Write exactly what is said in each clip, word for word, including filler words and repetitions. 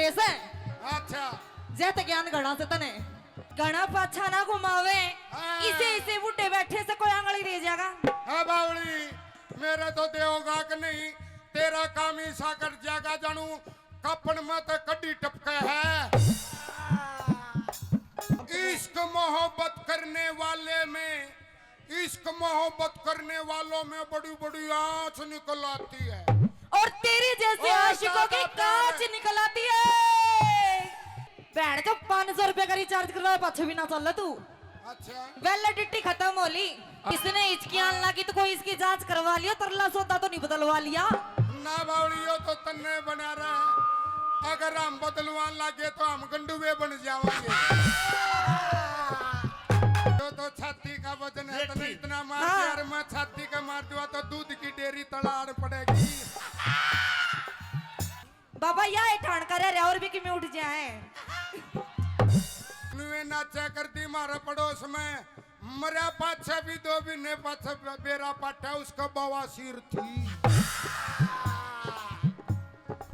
ऐसे? अच्छा। जय तो ज्ञान घणा से तने। घणा पाछा ना घुमावे। हाँ। इसे, इसे बूढ़े बैठे से कोई आंगली दे जाएगा। हाँ बावली, मेरे तो देवगा कि नहीं, तेरा काम ऐसा कर जाएगा जानू, कपड़ में तो कड्डी टपके है। इश्क मोहब्बत करने वाले में, इश्क मोहब्बत करने वालों में बड़ी बड़ी आंच निकल आती है। और तेरे जैसे और आशिकों की कांच निकल आती है। बहन जो पाँच सौ रुपए का रिचार्ज करवाए, पाछे भी ना चल तू। अच्छा। वैलिडिटी खत्म हो ली। इसने हिचकी आन लगी तो कोई इसकी जांच करवा लियो, तरला सौदा तो नहीं बदलवा लिया। ना बावली, यो तो तन्ने बना रहा है। अगर हम बदलवान लगे तो हम गंडुए बन जावांगे। यो तो छाती का वजन है, तने इतना मार दिया। हाँ। अरे मैं छाती का मार दूंगा तो दूध की डेयरी तलाड़ पड़ेगी। बाबा, या ए ठाण करे रे, और भी किमें उठ जाए। नुए नाचा करती मारे पड़ोस में, मरा पाछे भी दो महीने पाछे बे-, बेरा पाटा उसका बवासीर थी।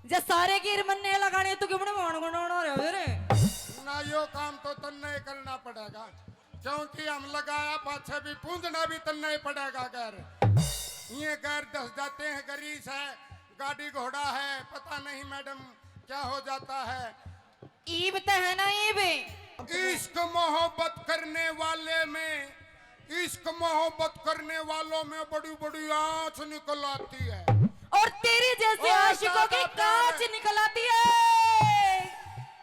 जे सारे गिर मन्ने लगाने तो क्यों बने मान गुनाना रहे रे? ना, यो काम तो तन्ने ही करना पड़ेगा। क्योंकि हम लगाया पाछे भी पूंजना भी तन्ने ही पड़ेगा। गैर ये गैर दस जाते हैं, गरीस है, गाड़ी घोड़ा है, पता नहीं मैडम क्या हो जाता है। ईब तो है ना ईब। इश्क मोहब्बत करने वाले में, इश्क मोहब्बत करने वालों में बड़ी बड़ी आंच निकल आती है। और तेरे जैसे आशिकों की कांच निकल आती है।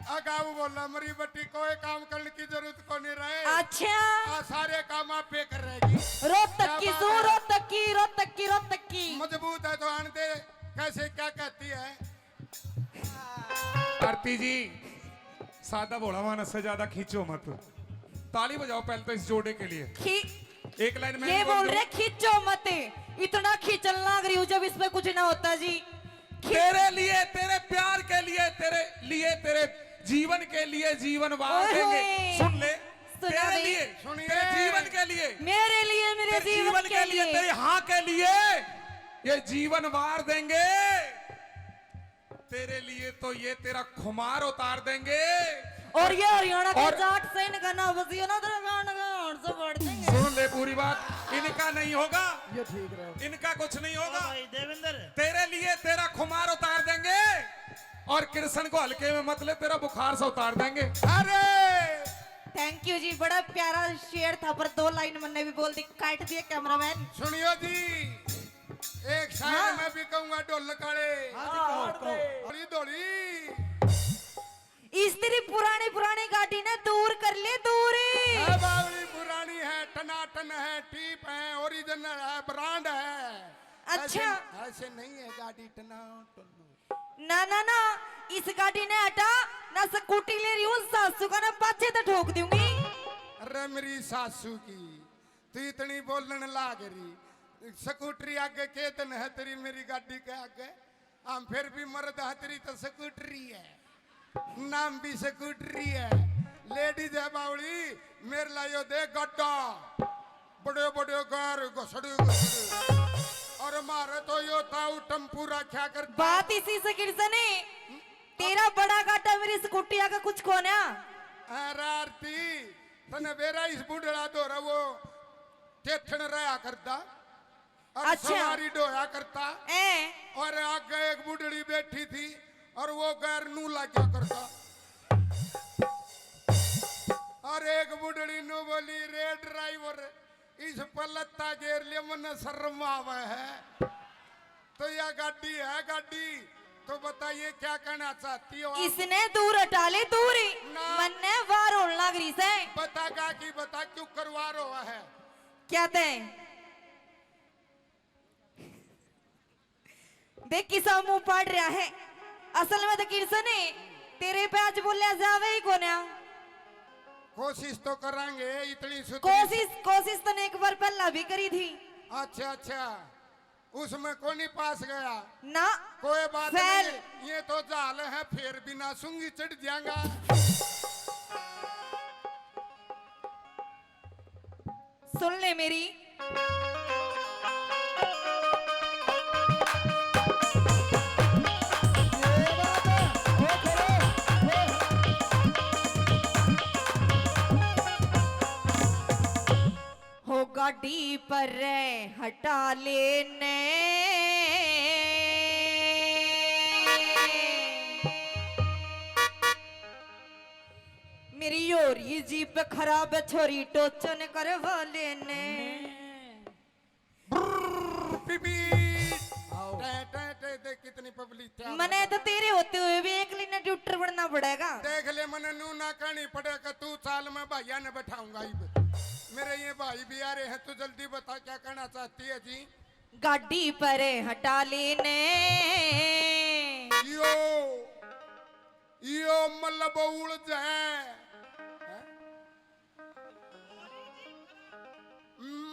अगाऊ बोला, मरी बट्टी कोई काम करने की जरूरत को नहीं रहे। अच्छा। आ सारे काम आप पे कर रहेगी। रोहतक की सू, रोहतक की, रोहतक की, रोहतक की। मजबूत है तो आन दे, कैसे क्या कहती है? आरती जी, सादा भोला मानस से ज्यादा खींचो मत। ताली बजाओ पहले तो इस जोड़े के लिए। खी- एक लाइन में ये बोल रहे, खींचो मत, इतना खींचन लाग रही हूँ जब इसमें कुछ ना होता जी। खी- तेरे लिए, तेरे प्यार के लिए, तेरे लिए, तेरे जीवन के लिए जीवन वार देंगे। सुन ले, तेरे लिए, तेरे जीवन के लिए, मेरे लिए, मेरे जीवन के लिए, तेरे हाँ के लिए ये जीवन वार देंगे। तेरे लिए तो ये तेरा खुमार उतार देंगे। और ये हरियाणा के जाट से इनका ना बजियो ना, तेरा गान का हाथ से फाड़ देंगे। सुन ले पूरी बात, इनका नहीं होगा, ये ठीक रहे। इनका कुछ नहीं होगा। हाँ भाई देवेंद्र। तेरे लिए तेरा खुमार उतार देंगे और कृष्ण को हल्के में मत ले, तेरा बुखार से उतार देंगे। अरे thank you जी, बड़ा प्यारा शेर था, पर दो लाइन मन्ने भी बोल दी, काट दिए कैमरामैन। सुनियो जी, एक शायर हाँ। मैं भी कहूंगा, ढोल काले। हाँ जी, कहो, कहो। धोली, धोली। इस तेरी पुरानी, पुरानी गाड़ी ने दूर कर ले, दूर। है बावली, पुरानी है, टनाटन है, टीप है, ओरिजिनल है, ब्रांड है। अच्छा। ऐसे, ऐसे नहीं है गाड़ी टनाटन। ना, ना, ना, इस गाड़ी ने हटा, ना स्कूटी ले रही हूँ, सासू का ना पाछे तो ठोक दूंगी। अरे मेरी सासू की, तू इतनी बोलने लाग रही। स्कूटरी आगे के दिन है तेरी, मेरी गाड़ी के आगे। हम फिर भी मर्द है, तेरी तो स्कूटरी है, नाम भी स्कूटरी है। लेडीज है बावली, मेरे लायो दे गड्ढा, बड़े बड़े गार घसड़े घसड़े। और मारे तो यो ताऊ टम्पू रखा कर। बात इसी से गिरसने, तेरा बड़ा गाटा मेरी स्कूटी आगे कुछ कोना। अरे आरती, तने बेरा इस बुढ़ड़ा दो रहा वो टेथन रहा करता। और अच्छा। सवारी ढोया करता। ए। और आगे एक बुढ़ड़ी बैठी थी और वो गैर नू लाग्या करता। और एक बुढ़ड़ी नू बोली, "रे ड्राइवर, इस पर लत्ता गेर ले, मन्ने शर्म आवे है।" तो या गाड़ी है गाड़ी, तो बताइए क्या कहना चाहती हो आप? इसने दूर हटा ले, दूर ही। ना। मन्ने वार होने लग रही से। बता गा की बता, क्यों करवा रहा है? क्या ते? देख किसा मुंह पाड़ रहा है। असल में तो कृष्ण ने तेरे पे आज बोलिया जावे ही कोन्या। कोशिश तो करांगे, इतनी सुथरी कोशिश, कोशिश तने एक बार पहला भी करी थी। अच्छा, अच्छा, उसमें कोनी पास गया ना। कोई बात नहीं, ये तो जाल है, फिर बिना सूंगी चढ़ जाएगा। सुन ले मेरी। ये बात है, वो करो। डी पर हटा लेने। मेरी हो रही जीप खराब, छोरी टोचन करवा लेने। ब्रर, पी, पी। आओ। टे, टे, टे, देख कितनी पब्लिक है। मने तो तेरे होते हुए भी एक लीने ट्यूटर बनना पड़ेगा। देख ले, मने नू ना कहनी पड़ेगा, तू चाल, मैं भाइया ने बैठाऊंगा इब। मेरे ये भाई भी आ रहे हैं, तू जल्दी बता क्या कहना चाहती है जी? गाड़ी पर हटा लेने। यो, यो मतलब उलझ है। हैं?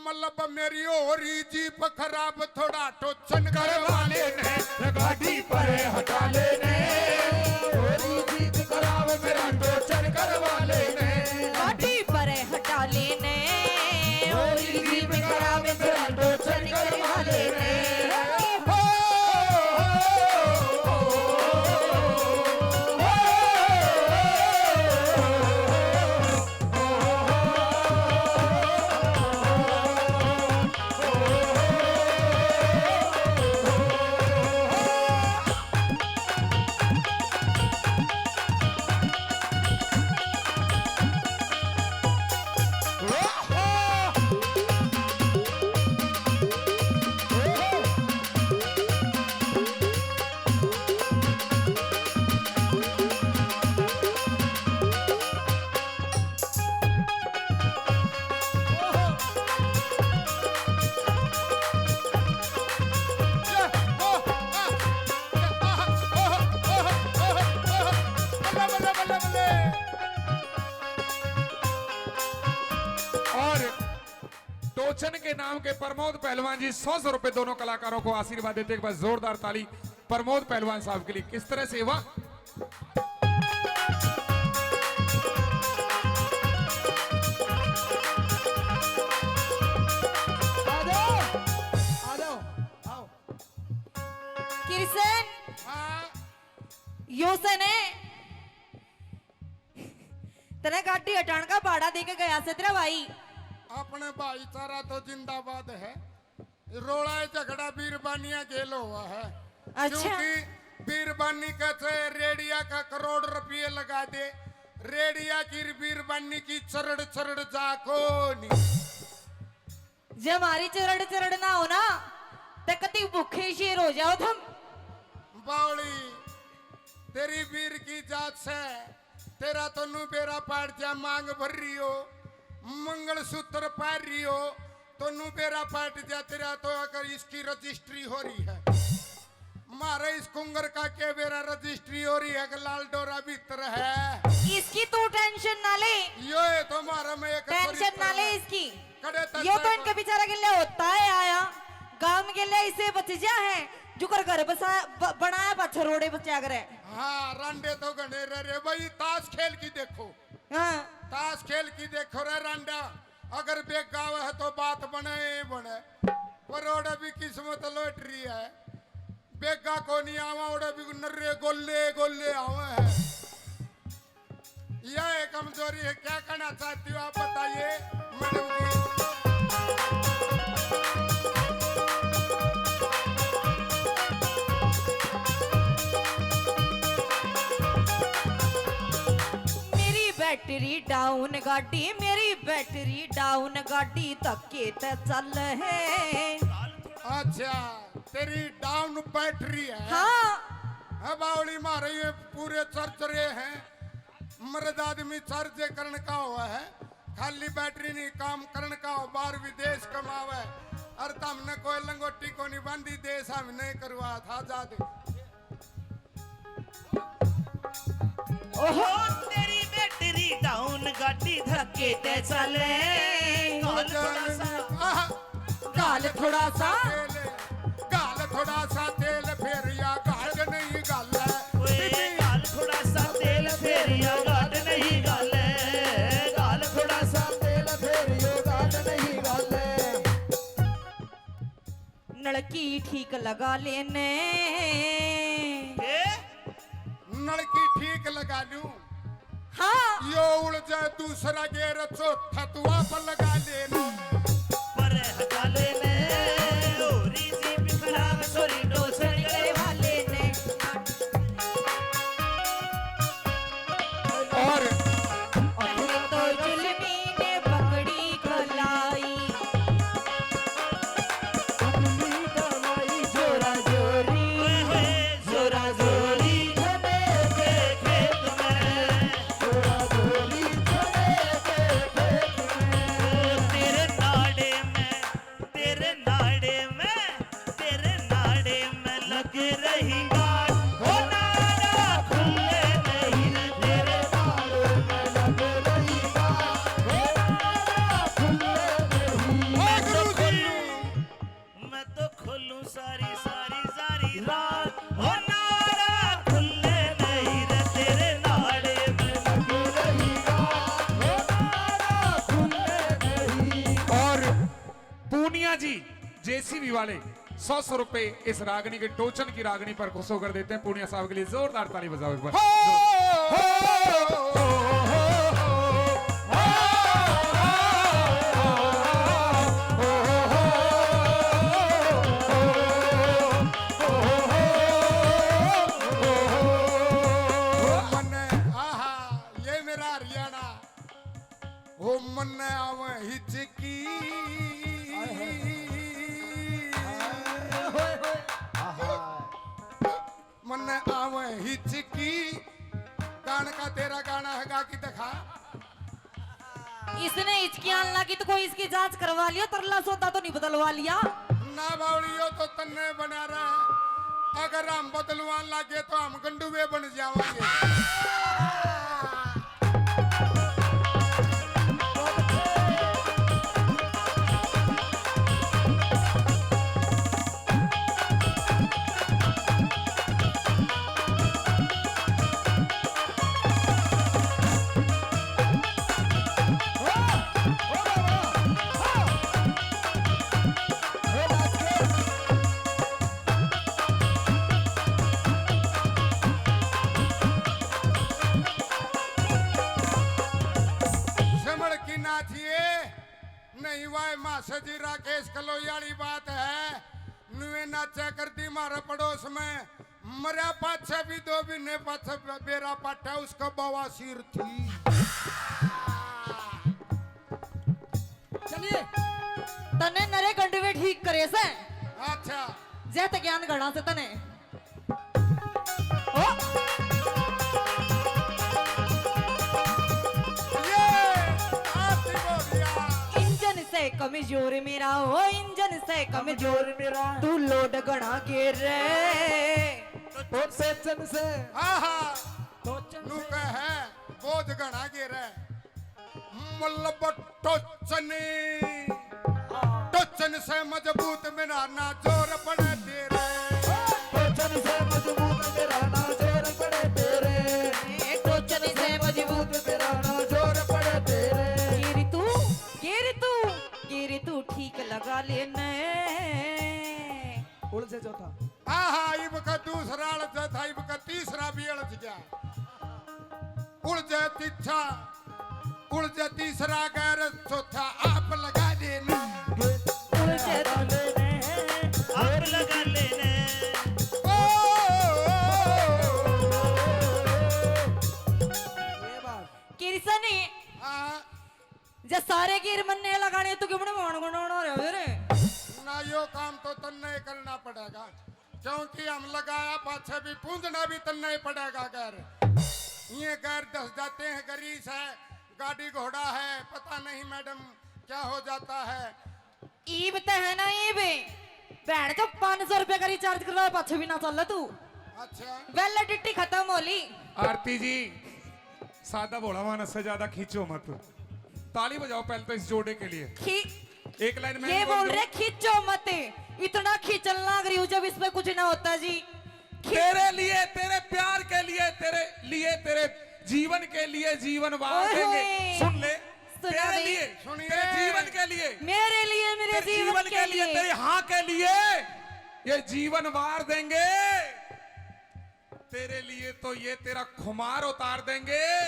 मतलब मेरी हो रही जीप खराब, थोड़ा टोचन करवा लेने। गाड़ी पर हटा लेने। हो रही जीप खराब, मेरा टोचन करवा लेने। गाड़ी पर हटा लेने। हो रही जीप खराब, मेरा टोचन करवा लेने। हो, हो, हो, हो। और टोचन के नाम के प्रमोद पहलवान जी सौ सौ रुपए दोनों कलाकारों को आशीर्वाद देते, एक बार जोरदार ताली प्रमोद पहलवान साहब के लिए। किस तरह से, वाह। आ जाओ, आ जाओ, आओ। किरसन। हाँ। यो सने तने गाड़ी हटाण का भाड़ा दे के गया से तेरा भाई। अपने भाईचारा तो जिंदाबाद है। रोला झगड़ा बीरबानिया गेल हुआ है। अच्छा। क्योंकि बीरबानी का चाहे रेडिया का करोड़ रुपये लगा दे, रेडिया की बीरबानी की चरड़ चरड़ जा को नहीं। जब हमारी चरड़ चरड़ ना हो ना, तो कति भूखे शेर हो जाओ थम। बावली, तेरी बीर की जात से, तेरा तो नू बेरा पाट जा, मांग भर रही हो, मंगलसूत्र पहन रही हो, तो नू बेरा पाट जा, तेरा तो अगर इसकी रजिस्ट्री हो रही है। मारे इस कुंगर का के बेरा रजिस्ट्री हो रही है कि लाल डोरा भीतर है। इसकी तू टेंशन ना ले। यो है तो मारा मैं एक टेंशन ना ले इसकी। यो तो इनके बेचारा के लिए होता है आया। गांव के लिए इसे बच जा है। जुकर घर बसा, ब-, बनाया पाछे रोड़े बचा करे। हाँ, रांडे तो घणे रह रे भाई, ताश खेल की देखो। हाँ। ताश खेल की देखो रे रांडा, अगर बेगा आवे है तो बात बने ही बने, पर ओड़े भी किस्मत लॉटरी है। बेगा को नहीं आवा, ओड़े भी नर्रे गोले गोले आवे है। यह एक कमजोरी है, क्या कहना चाहती हो आप बताइए मैडम जी। मेरी बैटरी डाउन गाड़ी, मेरी बैटरी डाउन गाड़ी धक्के ते चल है। अच्छा, तेरी डाउन बैटरी है। हाँ। है बावली मारे, ये पूरे चरचरे हैं। मर्द आदमी चार्ज करण का हुआ है, खाली बैटरी नहीं, काम करण का हो, बाहर विदेश कमावे। और तमने कोई लंगोटी को नहीं बांधी, देश हम नहीं करवा था आजाद। ओहो, तेरी बैटरी डाउन, गाड़ी धक्के ते चले। गाल थोड़ा सा, आहा। गाल थोड़ा सा। गाल थोड़ा सा तेल फेरिया गाल नहीं गाल। ओए, गाल थोड़ा सा तेल फेरिया गाल नहीं गाल। गाल थोड़ा सा तेल फेरिया गाल नहीं गाल। नलकी ठीक लगा लेने। ए? नलकी ठीक लगा लूं। हाँ। यो उड़ जाए दूसरा गेर, चौथा तू आप लगा लेना। पर वाले ने, होरी जी बिखराव छोरी डोसन करे वाले ने। और पहले तो जुल्मी ने पकड़ी कलाई। जोरा जोरी, ओए होए, जोरा जोरी। चने के खेत में, जोरा जोरी, चने के खेत में। ओ तेरे नाड़े में, तेरे नाड़े में, तेरे नाड़े में लग रही गांठ। ओ नाड़ा खुले नहीं रे, तेरे नाड़े में लग रही गांठ। ओ नाड़ा खुले नहीं। मैं तो खोलूं, मैं तो खोलूं सारी, सारी, सारी रात। ओ नाड़ा खुले नहीं रे, तेरे नाड़े में लग रही गांठ। ओ नाड़ा खुले नहीं। और पूनिया जी, जेसीबी वाले, सौ सौ रुपए इस रागनी के, टोचन की रागनी पर खुश होकर देते हैं। पूनिया साहब के लिए जोरदार ताली बजाओ एक बार। हो, हो, मन्ने, आहा, ये मेरा हरियाणा। ओ मन्ने आवे हिचकी। हाय, हाय। हाय, हाय। आहा। मन्ने आवे हिचकी। गान का तेरा गाना है, गा के दिखा। इसने हिचकी आन लगी तो कोई इसकी जांच करवा लियो, तरला सोता तो नहीं बदलवा लिया। ना बावली, यो तो तन्ने बना रहा है। अगर हम बदलवान लागे तो हम गंडुए बन जावांगे। समझ की ना थिए, नहीं वाय मासे जी राकेश कलोई वाली बात है। नुए नाचा कर दी मारे पड़ोस में, मरया पाछे भी दो महीने पाछे बे-, बेरा पाटा उसका बवासीर थी। चलिए, तने नरे गंडवे ठीक करे से। अच्छा। जय ते ज्ञान घड़ा से तने। ओ। ये आरती बोलिया। इंजन से कमजोर मेरा, ओ इंजन से कमजोर मेरा। तू लोड घणा गेर रे। टोचन से। हाँ, हाँ। टोचन नू से। कह है, बोझ घणा गेर है। मतलब टोचन, टोचन से मजबूत मेरा ना जोर पड़े तेरे। टोचन से मजबूत मेरा ना जोर पड़े तेरे। ए, टोचन से मजबूत मेरा ना जोर पड़े तेरे। गिर तू, गिर तू, गिर तू ठीक लगा लेने। उलझे चौथा। आहा, इब का दूसरा अड़ज था, इब का तीसरा भी अड़ज गया। उलझे तीछा, उलझे तीसरा गैर, चौथा आप लगा देना। उलझे आप लगा लेने। ओ, ये बात। किरसनी। हाँ। जे सारे गिर मन्ने लगाने तो क्यों भाण गुण होना रहे रे? ना, यो काम तो तन्ने ही करना पड़ेगा, क्योंकि हम लगाया पाछे भी पूंजना भी तन्ने ही पड़ेगा। गैर ये गैर दस जाते हैं, गरीस है, गाड़ी घोड़ा है, पता नहीं मैडम क्या हो जाता है। ईब ते है ना ईब, भैन जो पाँच सौ रुपए का रिचार्ज करवाए पाछे भी ना चल तू। अच्छा। वैलिडिटी खत्म हो ली। आरती जी, सादा भोला मानस से ज्यादा खींचो मत। ताली बजाओ पहले तो इस जोड़े के लिए। खी-, एक लाइन में ये बोल बोल दो। रहे, खींचो मत। इतना खींचन लाग रही हूँ जब इसमें कुछ ना होता जी। खी- तेरे लिए, तेरे प्यार के लिए, तेरे लिए, तेरे जीवन के लिए जीवन वार ओए देंगे। होए। सुन ले, सुना तेरे दे। लिए, सुनिए। तेरे जीवन के लिए, मेरे लिए, मेरे तेरे जीवन जीवन के के लिए, लिए। तेरे हाँ के लिए ये जीवन वार देंगे। तेरे लिए तो ये तेरा खुमार उतार देंगे।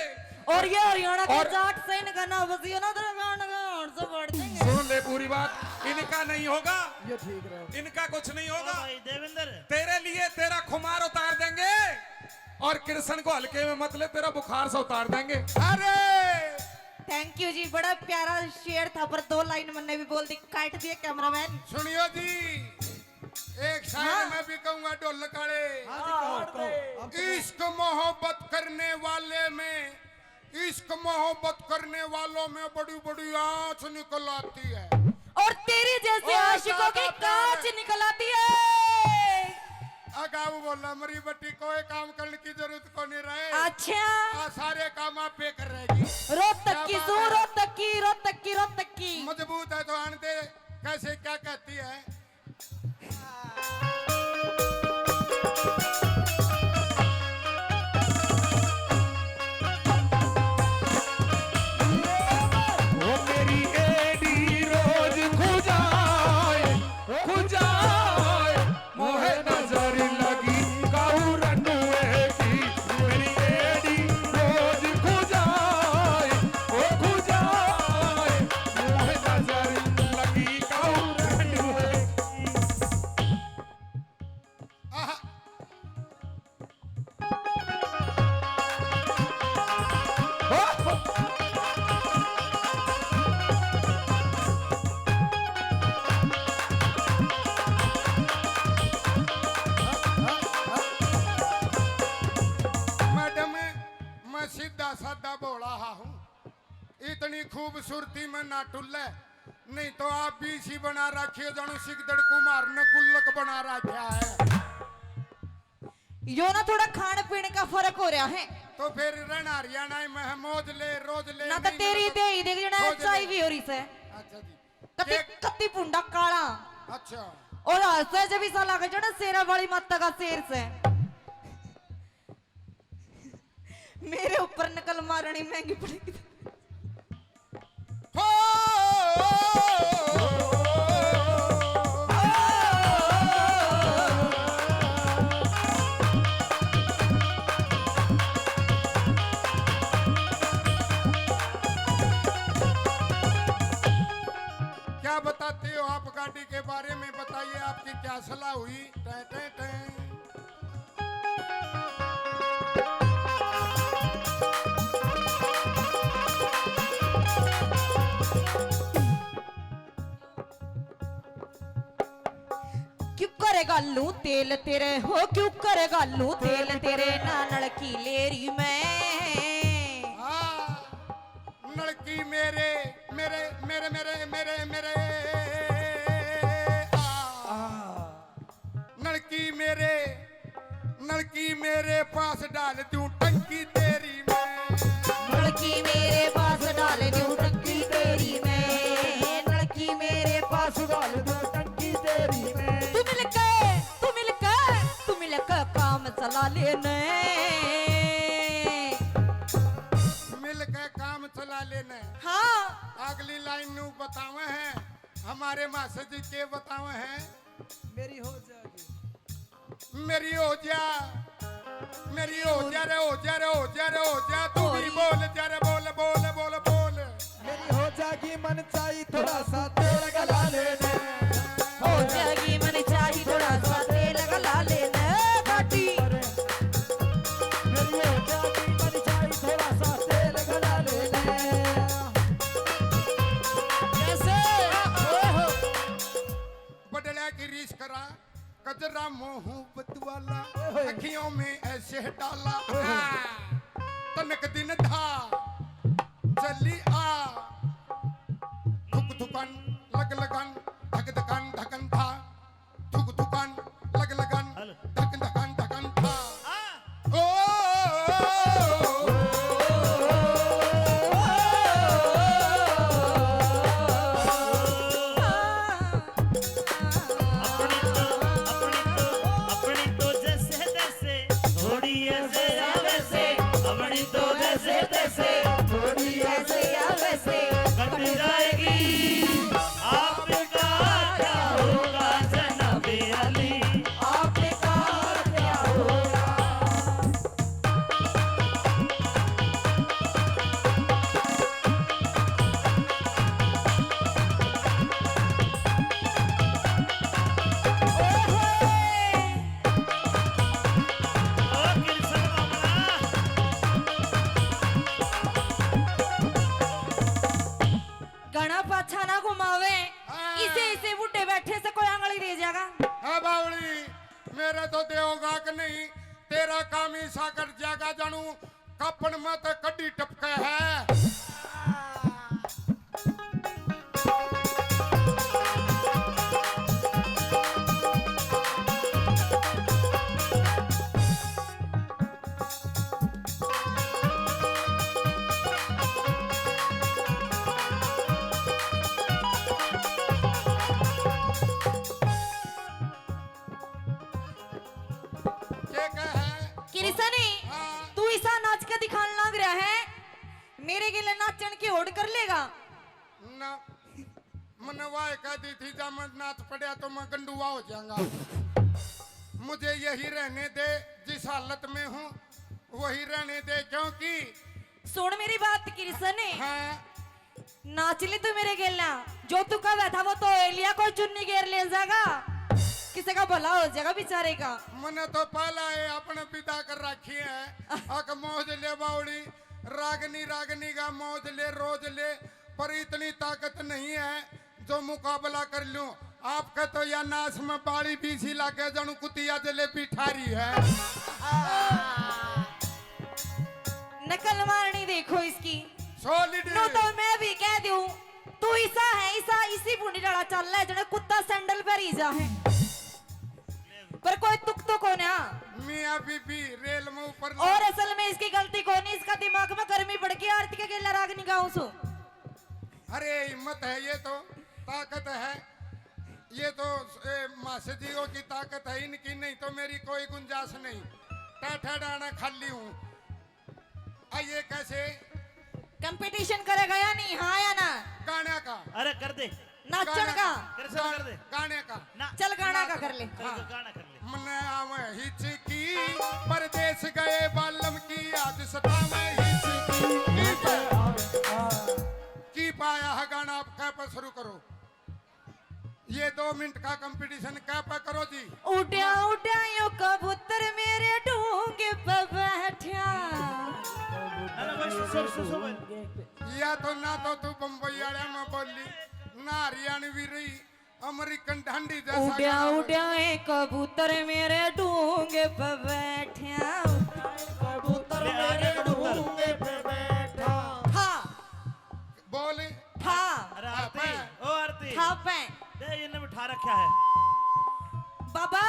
और ये हरियाणा के और जाट से इनका ना बसियो ना, तेरा गान का हाथ से फाड़ देंगे। सुन ले पूरी बात। इनका नहीं होगा, ये ठीक रहो। इनका कुछ नहीं होगा। ओ भाई देवेंद्र। तेरे लिए तेरा खुमार उतार देंगे और कृष्ण को हल्के में मत ले, तेरा बुखार से उतार देंगे। अरे! Thank you जी, बड़ा प्यारा शेर था, पर दो लाइन मैंने भी बोल दी, काट दिए कैमरामैन। सुनियो जी, एक शायर हाँ। मैं भी कहूंगा, ढोल काले। हाँ जी, कहो, कहो। इश्क मोहब्बत करने वाले में, इश्क मोहब्बत करने वालों में बड़ी बड़ी आंच निकल आती है। और तेरे जैसे आशिकों की कांच निकल आती है। अगाऊ बोला, मरी बट्टी, कोई काम करने की जरूरत को नहीं रहे। अच्छा। आ, सारे काम आप पे कर रहेगी। रोहतक की सू, रोहतक की, रोहतक की, रोहतक की। मजबूत है तो आन दे, कैसे क्या कहती है? वो मेरी एडी रोज खुजाए, खुजाए, मोहे नजर लगी काऊ रंडुए की। मेरी एडी रोज खुजाए, ओ खुजाए, मोहे नजर लगी काऊ रंडुए की। आहा। मैडम, मैं सीधा साधा भोला हा हूँ, इतनी खूबसूरती में ना टुल्ले, नहीं तो आप भी इसी बना रखी हो, जानो सिकदड़ कुमार ने गुल्लक बना रखा है। यो ना थोड़ा खान पीन का फर्क हो रहा है। तो फिर रहना हरियाणा में है, मौज ले, रोज ले, ना तो महीने तेरी में दे ही देख जणा हो जाए। एचआईवी हो रही से। अच्छा जी। कति, केक कति पुंडा काला। अच्छा। और हंसे जब इसा लगे जणा शेरा वाली माता का शेर से। मेरे ऊपर नकल मारनी महंगी पड़ेगी। हो। क्या बताते हो आप गाड़ी के बारे में, बताइए, आपकी क्या सलाह हुई? टै, टै, टै। क्यों करे घालूं तेल तेरे हो, क्यों करे घालूं तेल तेरे ना नलकी लेरी में। हाँ, नलकी मेरे, मेरे, मेरे, मेरे, मेरे, मेरे। आ। नलकी मेरे, नलकी मेरे पास डाल दूं टंकी तेरी में। नलकी मेरे पास डाल दूं टंकी तेरी में। नलकी मेरे पास डाल दूं टंकी तेरी में। तू मिलके, तू मिलके, तू मिलके काम चला लेने। मिलके काम चला लेने। हाँ। अगली लाइन नू बतावे हैं हमारे मास्टर जी, के बतावे हैं। मेरी हो जाएगी। मेरी हो जा, मेरी हो जा रे, हो जा रे, हो जा रे, हो जा। तू भी बोल जा रे, बोल, बोल, बोल, बोल। मेरी हो जाएगी मन चाही थोड़ा सा तेल गला लेने। हो जाएगी मन चाही थोड़ा सा तेल गला लेने। घाटी। मेरी हो जाएगी मन चाही थोड़ा सा तेल गला लेने। कैसे? ओहो। बडल्या की रीस करा, कजरा मुंह बतवाला, ओए। अखियों में ऐसे डाला। ओए। हाँ। तनक दिन था, चली आ। धुक धुकन, लग लगन, धक धकन, धकन था। धुक धुकन, लग लगन, हेलो। धक धकन, धकन था। हाँ। ओ, अपनी तो, अपनी तो, अपनी तो जैसे तैसे, थोड़ी ऐसे या वैसे। अपनी तो जैसे तैसे, थोड़ी ऐसे या वैसे। कट जाएगी। आपका क्या होगा जनाबे अली? आपका क्या होगा? का जानू, कापण में तो कड्डी टपके है। के कहे? किरसा ने, हाँ। तू इसा नाच के दिखाण लाग रहा है, मेरे गेले नाचण की होड़ कर लेगा? ना, मन्ने वाह कह दी थी, जा मैं नाच पड़या तो मैं गंडुआ हो जाऊंगा। मुझे यही रहने दे, जिस हालत में हूँ वही रहने दे, क्योंकि सुन मेरी बात किरसा ने। हाँ। नाच ले तू मेरे गेला, जो तू कहवे था वो तो एलिया कोई चुन्नी गेर ले जाएगा, किसी का भला हो जाएगा बेचारे का। मने तो पहला ये अपने विदा कर रखी है, अक मौज ले बावड़ी, रागनी रागनी का मौज ले, रोज ले, पर इतनी ताकत नहीं है जो मुकाबला कर लूं। आपके तो या नाश में बाली बीसी लागे, जानू कुतिया जलेबी ठारी है। नकल मारनी देखो इसकी। Solid। नो तो मैं भी कह दूं, तू इसा है, इसा इसी भूंडी डाला चल रहा है, जने कुत्ता सैंडल पर ही जा है। पर कोई तुक तो कोन्या। मियाँ बीबी रेल में ऊपर और असल में इसकी गलती कोनी, इसका दिमाग में गर्मी बढ़ गई, आरती के गेला राग नहीं गाऊं सु। अरे हिम्मत है, ये तो ताकत है, ये तो, ए, मास्टर जी की ताकत है इनकी, नहीं तो मेरी कोई गुंजाइश नहीं। टाठा डाना खाली हूँ। आ, ये कैसे? Competition करेगा या नहीं? हाँ या ना? गाने का। अरे कर दे। नाचण गाने का। का। कर, चल कर दे। गाने का। ना। चल गाना का कर ले। चल हाँ। गाना कर ले। मन्ने आवे हिचकी, परदेस गए बालम की, आज सतावे हिचकी। की पाया है गाना, आप कह पर शुरू करो। ये दो मिनट का कंपटीशन कह पर करो जी। उड्या उड्या यो कबूतर मेरे ढूंगे पे बैठा। अरे बस, सुन, सुन, सुन। या तो ना तो तू बम्बई वाले में बोली, ना हरियाणवी रही, अमेरिकन ढांडी जैसा उड्या गाना। उड्या ए कबूतर मेरे ढूंगे पे बैठा। कबूतर ले, आ जा मेरे कबूतर। ढूंगे पे बैठा। था। बोल। था। अरे आरती, था। ओ आरती। था पे। दे, इन्हें बिठा रखा है। बाबा,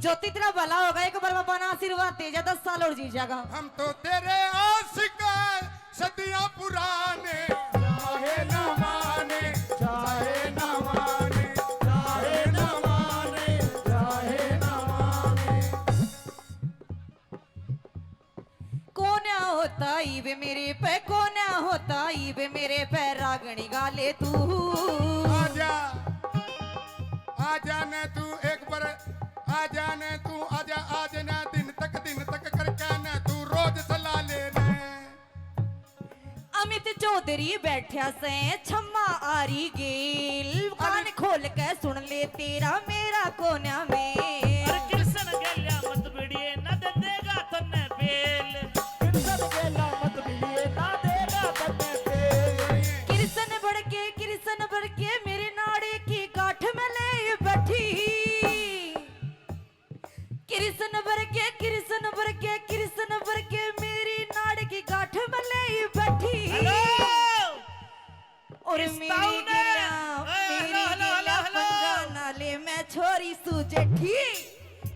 ज्योति तेरा भला होगा, एक बार बाबा ने आशीर्वाद दे जा, दस साल और जी जाएगा। हम तो तेरे आशिक हैं, सदियां पुराने, चाहे ना माने, चाहे ना माने, चाहे ना माने, चाहे ना माने। कोन्या होता इब मेरे पे, कोन्या होता इब मेरे पे, रागणी गा ले तू। आजा, आजा न तू एक बार, आजा न तू, आजा, आज ना दिन तक, दिन तक करके न तू रोज चला ले न। अमित चौधरी बैठा से छम्मा आरी गेल, कान अरे खोल के सुन ले तेरा मेरा कोन्या में। अरे कृष्ण गेल्या मत भिड़िए, ना दे देगा तन्ने बेल। कृष्ण गेल्या मत भिड़िए, ना देगा तन्ने बेल। कृष्ण बड़के, कृष्ण बड़के मेरे नाड़े की गांठ में ले बैठी। कृष्ण बड़के, कृष्ण बड़के, कृष्ण बड़के मेरी नाड़ की गांठ में ले बैठी। हेलो। और इस मेरी ताऊ ने गेला, ओए, मेरी हेलो, हेलो, गेला हेलो, हेलो। पंगा ना ले, मैं छोरी सू जेठी।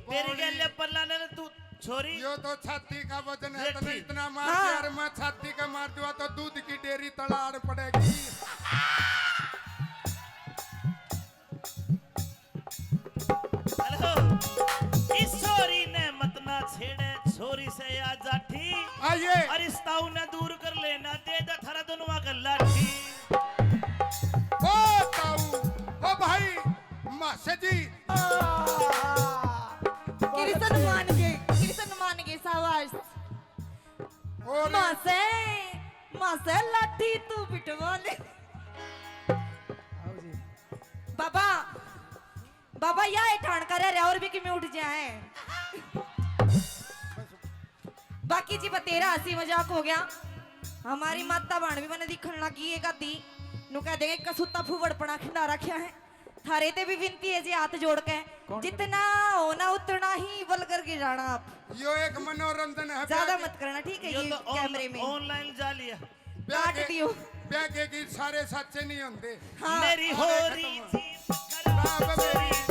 मेरी गेले पल्ला ने तू छोरी। यो तो छाती का वजन है, जेठी। तने इतना मार हाँ। दिया, अरे मैं छाती का मार दूंगा तो दूध की डेयरी तलाड़ पड़ेगी। हेलो, इस छोरी ने मत ना छेड़े, छोरी से या जाठी। आइए। और इस ताऊ ने दूर कर लेना, दे दे थारा दोनों का लाठी। ओ ताऊ, ओ भाई, मासे जी। कृष्ण मान गए, कृष्ण मान गए, शाबाश। और मासे, मासे लाठी तू बिठवा ले। आओ जी। बाबा, बाबा, या ए ठाण करे रे, और भी किमें उठ जाए। बाकी जी, बतेरा हंसी मजाक हो गया। हमारी माता भाण भी मने दिखण लगी, एक आधी नु कह देंगे, कसूता फूवड़पणा खिंडा रखा है। थारे ते भी विनती है जी, हाथ जोड़ के, जितना होना उतना ही वल्गर गिराना आप। यो एक मनोरंजन है। ज्यादा मत करना, ठीक है? ये कैमरे में ऑनलाइन जा लिया। काट दियो। ब्याह के गीत सारे सच्चे नहीं होते। हाँ। मेरी हो रही थी बाप मेरी